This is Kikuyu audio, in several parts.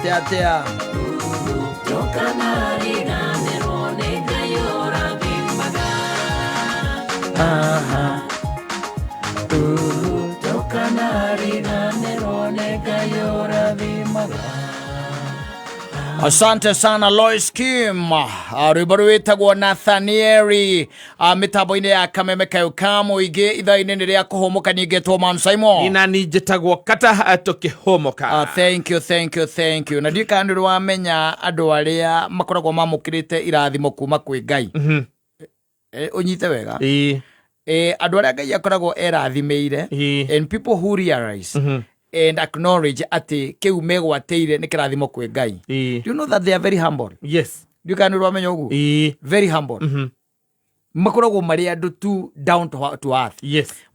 Atä atä Ndũkanariganĩrwo nĩ Ngai ũrathimaga. Ndũkanariganĩrwo nĩ Ngai ũrathimaga. Asante sana Lois Kim. Rwĩmbo rwĩtagwo Nathanieli. Mĩtambo-inĩ ya kameme kayo ka mũingĩ ithaa-inĩ nĩ rĩa kũhũmũka ningĩtwo Man Simon. Ina ni njĩtagwo kata tũkĩhũmũka. Thank you, thank you, thank you. Na ndiũĩ kana nĩ ũrĩ wamenya andũ arĩa makoragwo mamũkĩrĩte irathimo kuma kwĩ Ngai. Ũnyite wega. Andũ arĩa Ngai akoragwo erathimĩire and people who realize and acknowledge atĩ kĩu megwatĩire nĩ kĩrathimo kwĩ Ngai. Do you know that they are very humble? Yes. Ndiũĩ kana nĩ ũrĩ wamenya ũguo? Very humble. Makoragwo marĩ andũ tu down to earth.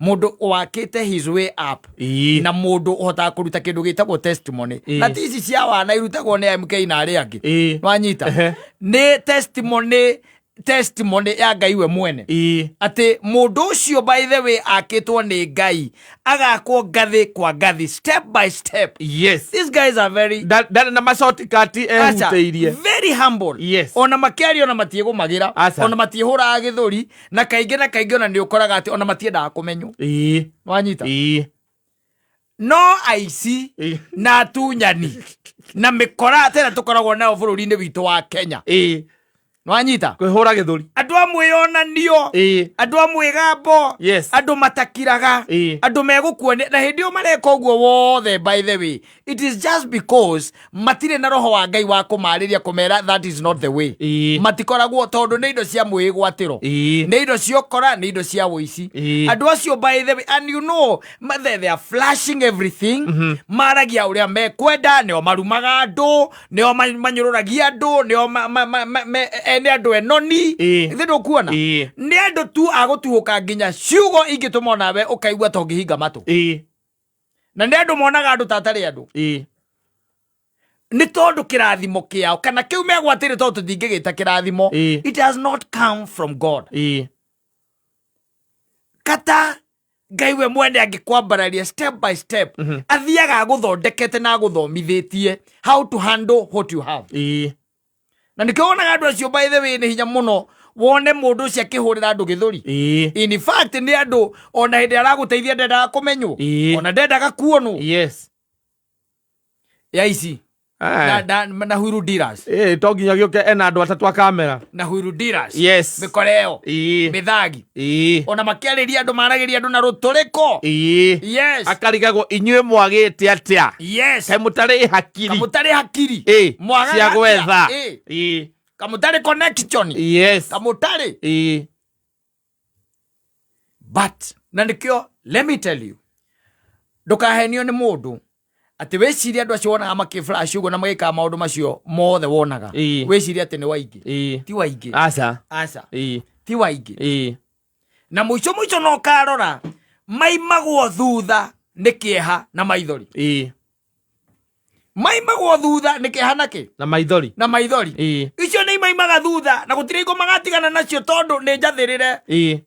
Mũndũ wakĩte his way up. Na mũndũ ũhotaga kũruta kĩndũ gĩtagwo testimony. Na ti ici cia wana irutagwo nĩ MK na arĩa angĩ. Wanyita? Nĩ testimony ya Ngai we mwene. Atĩ mũndũ ũcio by the way akĩtwo nĩ Ngai agakwo ngathĩ kwa ngathĩ, step by step. These guys are very Ndarĩ na macotikati Aca, ehutĩirie. very humble. Ona makĩaria ona matiĩgũmagĩra. Aca. Ona matiĩhũraga gĩthũri na kaingĩ na kaingĩ ona nĩ ũkoraga atĩ ona matiendaga kũmenywo. Wanyita? No aici na atunyani na mĩkora tena tũkoragwo nayo bũrũri-inĩ witũ wa Kenya. Wanyita? Kwĩhũra gĩthũri. Andũ a mwĩyonanio, andũ a mwĩgambo, andũ matakiraga, andũ megũkuonia na hĩndĩ ĩyo mareka ũguo wothe. By the way, it is just because matirĩ na roho wa Ngai wa kũmarĩria kũmera that is not the way. Matikoragwo tondũ nĩ indo cia mwĩgwatĩro, nĩ indo cia ũkora, nĩ indo cia ũici. Andũ acio by the way, and you know they are flashing everything. Maragia ũrĩa mekwenda, nĩo marumaga andũ, nĩo manyũrũragia andũ, nĩo ene andũ enoni. Ithe ndũkuona nĩ andũ tu agũtuhũka nginya ciugo ingĩtũma onawe ũkaigua ta ũngĩhinga matũ. Na nĩ andũ monaga andũ ta atarĩ andũ. Nĩ tondũ kĩrathimo kĩao kana kĩu megwatĩire, tondũ tũtingĩgĩta kĩrathimo, it has not come from God. Kata Ngai we mwene angĩkwambararia step by step, athiaga agũthondekete na agũthomithĩtie how to handle what you have. Na nĩkĩo wonaga andũ acio, by the way, nĩ hinya mũno wone mũndũ ũcio akĩhũrĩra andũ gĩthũri. In fact, nĩ andũ ona hĩndĩ aragũteithia ndendaga kũmenywo. Ona ndendaga kuonwo. Ya ici na Huiru dealers. To nginya gĩũke ena andũ atatũ a kamera. Na Huiru dealers. Mĩkora ĩyo, mĩthagi, ona makĩarĩria andũ maragĩria andũ na rũtũrĩko. Akarigagwo inyuĩ mwagĩte atĩa? Kaĩ mũtarĩ hakiri? Kamũtarĩ hakiri. Mwagaga Cia atĩa? gwetha. Kamũtarĩ connection. Kamũtarĩ. But na nĩkĩo, let me tell you, ndũkahenio nĩ mũndũ atĩ wĩcirie andũ acio wonaga makĩ flash ũguo na magĩkaga maũndũ macio mothe wonaga, wĩcirie atĩ nĩ waingĩ. Ti waingĩ. Aca. Aca. Ti waingĩ. Na mũico mũico no karora maimagwo thutha nĩ kĩeha na maithori. Maimagwo thutha nĩ kĩeha na kĩ? Na maithori. Na maithori. Icio nĩ imaimaga thutha na gũtirĩ hingo magatigana nacio tondũ nĩ njathĩrĩre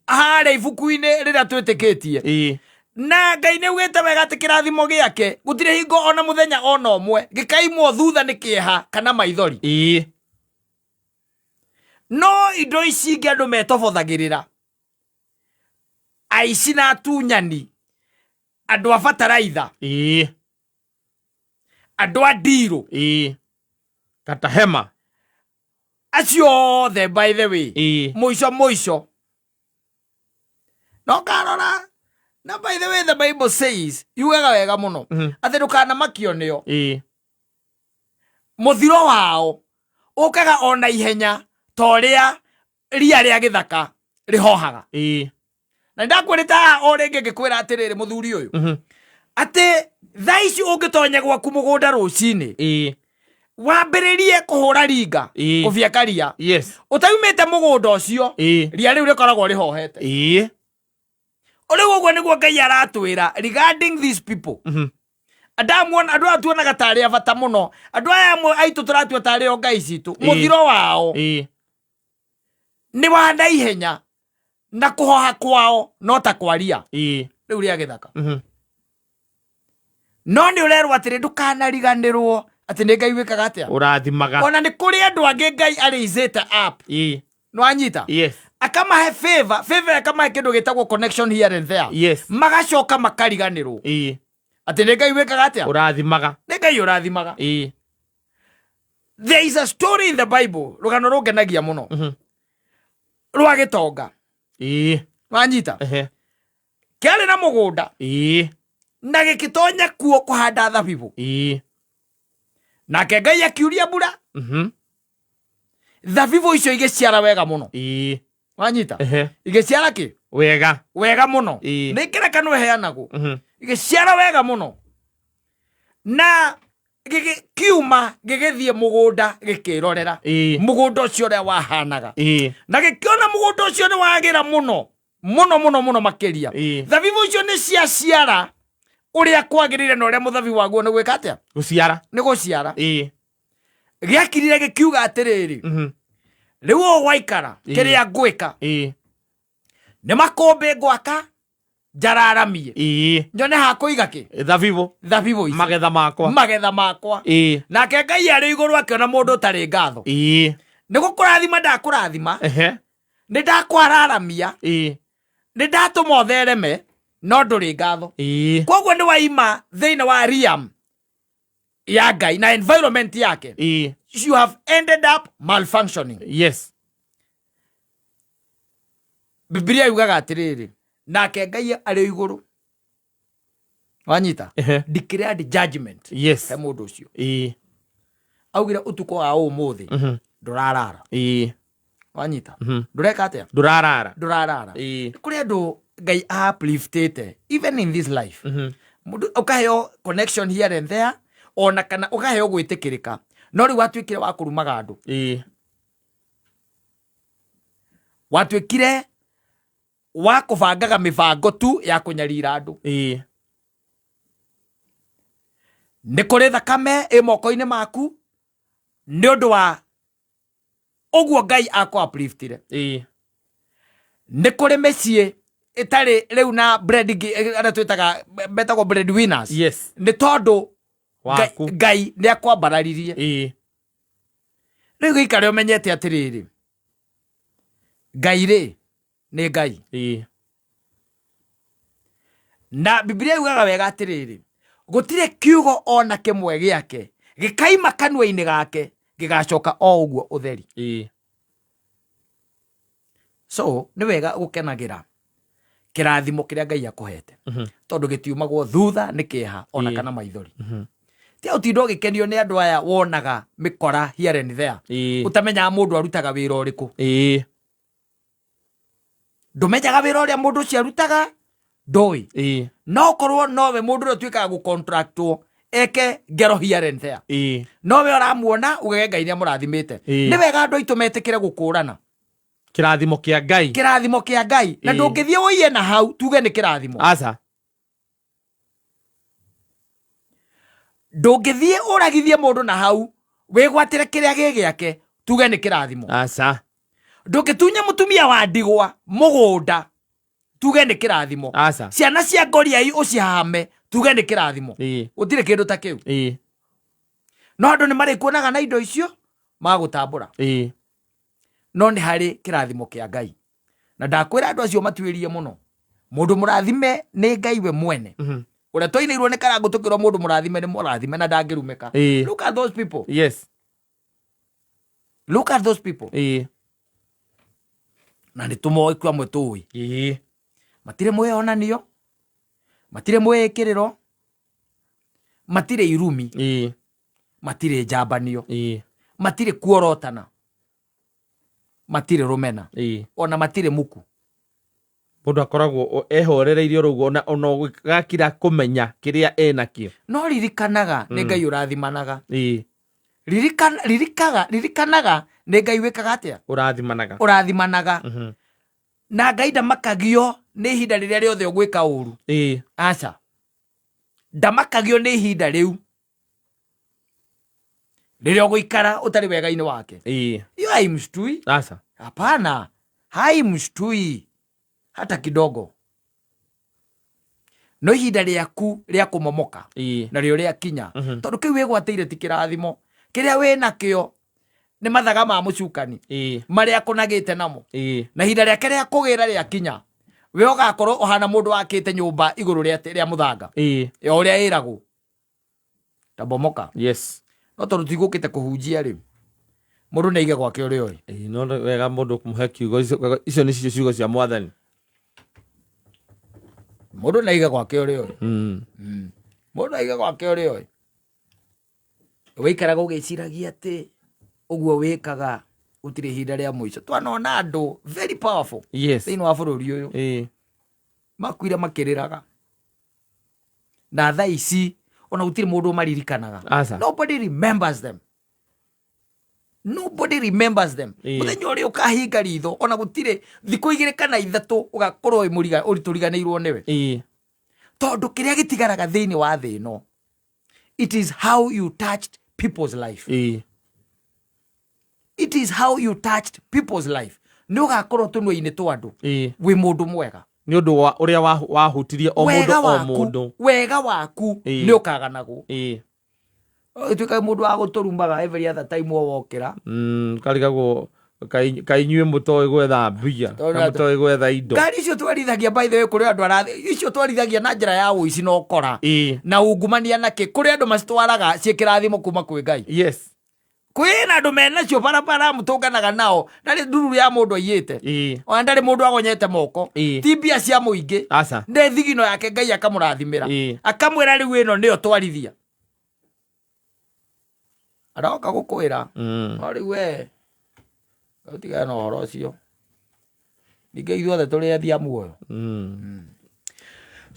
harĩa ibuku-inĩ rĩrĩa twĩtĩkĩtie. Na Ngai nĩ augĩte wega atĩ kĩrathimo gĩake gũtirĩ hingo ona mũthenya ona ũmwe gĩkaimwo thutha nĩ kĩeha kana maithori. No indo ici ingĩ andũ metobothagĩrĩra, aici na atunyani, andũ a bataraitha, andũ a ndirũ, Kata hema. Acio othe, by the way, mũico mũico no karora. Na by the way, the Bible says, yugaga wega mũno atĩ ndũkanamakio nĩo. Mũthiro wao ũkaga o na ihenya ta ũrĩa ria rĩa gĩthaka rĩhohaga. Na nĩndakwĩrĩte haha o rĩngĩ ngĩkwĩra atĩrĩrĩ, mũthuri ũyũ, atĩ thaa ici ũngĩtonya gwaku mũgũnda rũcinĩ, wambĩrĩrie kũhũra ringa, kũbieka ria, ũtaumĩte mũgũnda ũcio, ria rĩu rĩkoragwo rĩhohete. Rĩu ũguo nĩguo Ngai aratwĩra regarding these people. Adamu, andũ aya tuonaga tarĩ a bata mũno, andũ aya amwe aitũ tũratua tarĩ o ngai citũ, mũthiro wao nĩ wa naihenya na kũhoha kwao no ta kwaria rĩu rĩa gĩthaka. No nĩ ũrerwo atĩrĩ, ndũkanariganĩrwo Atĩ nĩ Ngai wĩkaga atĩa? Ũrathimaga. Ona nĩ kũrĩ andũ angĩ Ngai arĩizĩte up. Nĩwanyita? Yes. Akamahe favor, favor akamahe kĩndũ gĩtagwo connection here and there. Magacoka makariganĩrwo. Atĩ nĩ Ngai wĩkaga atĩa? Ũrathimaga. Nĩ Ngai ũrathimaga. There is a story in the Bible, rũgano rũngenagia mũno. Rwa gĩtonga. Wanyita? Ehe. Kĩarĩ na mũgũnda. Na gĩkĩtonya kuo kũhanda thabibũ. Nake Ngai akiuria mbura. Thabibũ icio igĩciara wega mũno. Wanyita? Ehe. Igĩciara kĩ? Wega. Wega mũno. Nĩ ngerekano ĩheanagwo. Igĩciara wega mũno. Na gĩgĩkiuma gĩgĩthiĩ mũgũnda gĩkĩrorera. Mũgũnda ũcio ũrĩa wahanaga. Na gĩkĩona mũgũnda ũcio nĩ wagĩra mũno. Mũno mũno mũno makĩria. Thabibũ icio nĩ ciaciara ũrĩa kwagĩrĩire na ũrĩa mũthabi waguo nĩ gwĩka atĩa? Gũciara. Nĩ gũciara. Gĩakirire gĩkiuga atĩrĩrĩ, rĩu ũũ gwaikara, kĩrĩa ngwĩka, nĩ makũmbĩ ngwaka njararamie. Nyone ha kũiga kĩ? Thabibũ. Thabibũ ici. Magetha makwa. Magetha makwa. Nake Ngai arĩ igũrũ akĩona mũndũ ũtarĩ ngatho. Nĩ gũkũrathima ndakũrathima. Nĩ ndakwararamia. Nĩ ndatũma ũthereme, no ndũrĩ ngatho. Koguo nĩ waima thĩinĩ wa realm ya Ngai na environment yake. You have ended up malfunctioning. Yes. Biblia yugaga atĩrĩrĩ, nake Ngai arĩ igũrũ. Wanyita? Declared judgment. Yes. He mũndũ ũcio. Augire ũtukũ wa ũmũthĩ ndũrarara. Wanyita? Ndũreka atĩa? Ndũrarara. Ndũrarara. Kũrĩ andũ Ngai upliftĩte even in this life. Mũndũ ũkaheo connection here and there, ona kana ũkaheo gwĩtĩkĩrĩka, no rĩu watuĩkire wa kũrumaga andũ. Watuĩkire wa kũbangaga mĩbango tu ya kũnyarira andũ. Nĩ kũrĩ thakame ĩ moko-inĩ maku nĩ ũndũ wa ũguo Ngai akũ upliftire. Nĩ kũrĩ mĩciĩ ĩtarĩ rĩu na bread arĩa twĩtaga metagwo bread winners. Yes. Nĩ tondũ Waku. Ngai nĩ akwambararirie. Rĩu gĩikare ũmenyete atĩrĩrĩ, Ngai rĩ nĩ Ngai. Na Biblia yugaga wega atĩrĩrĩ, gũtirĩ kiugo ona kĩmwe gĩake gĩkaima kanua-inĩ gake gĩgacoka o ũguo ũtheri. So nĩ wega gũkenagĩra kĩrathimo kĩrĩa Ngai akũhete. Tondũ gĩtiumagwo thutha nĩ kĩeha ona kana maithori. Ti ũtinda ũgĩkenio nĩ andũ aya wonaga mĩkora here and there. Ũtamenyaga mũndũ arutaga wĩra ũrĩkũ. Ndũmenyaga wĩra ũrĩa mũndũ ũcio arutaga, ndũĩ. No korwo nowe mũndũ ũrĩa ũtuĩkaga gũcontractwo eke ngero here and there. Nowe ũramuona ugage Ngai nĩ amũrathimĩte. Nĩ wega andũ aitũ metĩkĩre gũkũrana. Kĩrathimo kĩa Ngai. Kĩrathimo kĩa Ngai. Na ndũngĩthiĩ ũiye na hau tuge nĩ kĩrathimo. Aca. Ndũngĩthiĩ ũragithie mũndũ na hau wĩgwatĩre kĩrĩa gĩ gĩake tuge nĩ kĩrathimo. Aca. Ndũngĩtunya mũtumia wa ndigwa mũgũnda tuge nĩ kĩrathimo. Aca. Ciana cia ngoriai ũcihahame tuge nĩ kĩrathimo. Gũtirĩ kĩndũ ta kĩu. No andũ nĩ marĩkuonaga na indo icio magũtambũra. No nĩ harĩ kĩrathimo kĩa Ngai. Na ndakwĩra andũ acio matuĩrie mũno. Mũndũ mũrathime nĩ Ngai we mwene. Ũrĩa twainĩirwo nĩ Karangũ tũkĩrwo mũndũ mũrathime nĩ mũrathime na ndangĩrumĩka. Look at those people. Yes. Look at those people. Na nĩ tũmoĩ kwa amwe tũĩ. Matirĩ mwĩonanio, matirĩ mwĩĩkĩrĩro, matirĩ irumi, matirĩ njambanio, matirĩ kuorotana, matirĩ rũmena, ona matirĩ muku. Mũndũ akoragwo ehorereirie oro ũguo ona gakira kũmenya kĩrĩa enakĩo. No ririkanaga nĩ Ngai ũrathimanaga. Ririkanaga nĩ Ngai wĩkaga atĩa? Ũrathimanaga. Ũrathimanaga. Na Ngai ndamakagio nĩ ihinda rĩrĩa rĩothe ũgwĩka ũru. Aca. Ndamakagio nĩ ihinda rĩu. Rĩrĩa ũgũikara ũtarĩ wega-inĩ wake. Hiyo haimshtui. Aca. Hapana, haimshtui hata kidogo. No ihinda rĩaku rĩa kũmomoka narĩo rĩakinya, tondũ kĩu wĩgwatĩire ti kĩrathimo, kĩrĩa wĩ nakĩo nĩ mathaga ma mũcukani marĩa akũnagĩte namo. Na ihinda rĩake rĩa kũgĩra rĩakinya, we ũgakorwo ũhana mũndũ wakĩte nyũmba igũrũ rĩa mũthanga, o ũrĩa ĩragwo tabomoka. No tondũ tigũkĩte kũhunjia rĩ, mũndũ nĩ aige gwake ũrĩa ũrĩ. Ĩĩ, no nĩ wega mũndũ kũmũhe kiugo, icio icio nĩcio ciugo cia Mwathani. Mũndũ nĩ aige gwake ũrĩa ũrĩ. Mũndũ aige gwake ũrĩa ũrĩ. Wĩikaraga ũgĩciragia atĩ ũguo wĩkaga gũtirĩ ihinda rĩa mũico. Twanona andũ very powerful thĩinĩ wa bũrũri ũyũ makuire makĩrĩraga, na thaa ici ona gũtirĩ mũndũ ũmaririkanaga. Aca. Nobody remembers them, nobody remembers them. Mũthenya ũrĩa ũkahinga ritho, ona gũtirĩ thikũ 2 kana 3 ũgakorwo wĩ ũritũriganĩirwo nĩwe. Tondũ kĩrĩa gĩtigaraga thĩinĩ wa thĩ ĩno, it is how you touched people's life. It is how you touched people's life. Nĩ ũgakorwo tũnua-inĩ twa andũ wĩ mũndũ mwega nĩ ũndũ wa ũrĩa wahutirie o mũndũ wega o waku mũndũ. Wega waku nĩ ũkaganagwo. Ũtuĩka mũndũ wa gũtũrumaga every other time o wokĩra. Karigagwo kaĩ inyuĩ mũtoĩ gwetha mbia Tondũ na mũtoĩ gwetha indo. Ngari icio twarithagia, by the way, kũrĩ andũ arathi icio twarithagia na njĩra ya ũici na ũkora na ungumania nakĩ, kũrĩ andũ macitwaraga ciĩ kĩrathimo kuma kwĩ Ngai. Kwĩna andũ menacio barabara mũtũnganaga nao, ndarĩ ndururu ya mũndũ aiyĩte, ona ndarĩ mũndũ agonyete moko. Ti mbia cia mũingĩ. Aca. Nĩ thigino yake Ngai akamũrathimĩra, akamwĩra rĩu ĩno nĩyo twarithia, aroka gũkwĩra. No rĩu we ũtigane na ũhoro ũcio, ningĩ ithuothe tũrĩ ethi a muoyo.